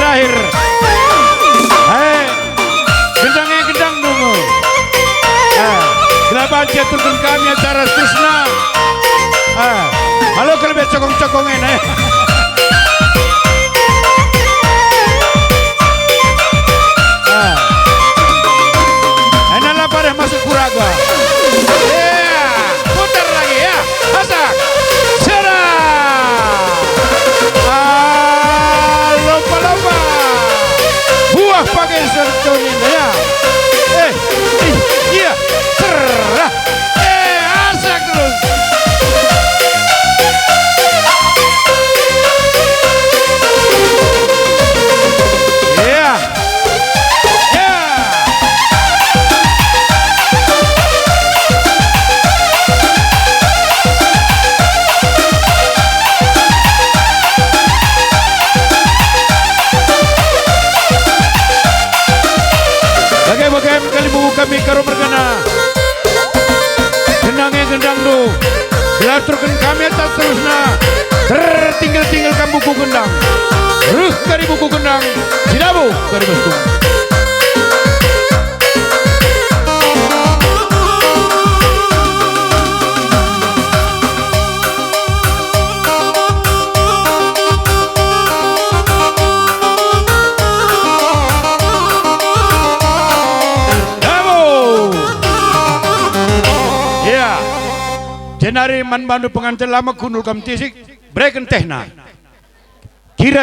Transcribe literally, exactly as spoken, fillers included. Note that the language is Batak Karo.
Akhir. Hai, gendang e, gendang dungu. Ah, gelah banci aturken kami acara seterusna. Ah, malo kal be cokong-cokong ena, eh. Ah. Ena la pareh masuk kuraga. Iya, putar lagi ya. Asak. Sera. Ah, lomba-lomba. Buah pagi sentunin ya. Eh, ih, iya. Serah. Eh, asak terus. Iya. Ya. Bage-bage kalimbungku kami Karo mergana. Gendang e, gendangndu. Gelah aturken kami acara seterusna. Tertinggal-tinggal kam buku gendang. Reh kari buku gendang. Sidabuh kari bosku. Dabo! Ya. Jenari man bandu penganten, la mekundul kam tisik, bereken tehna. Kira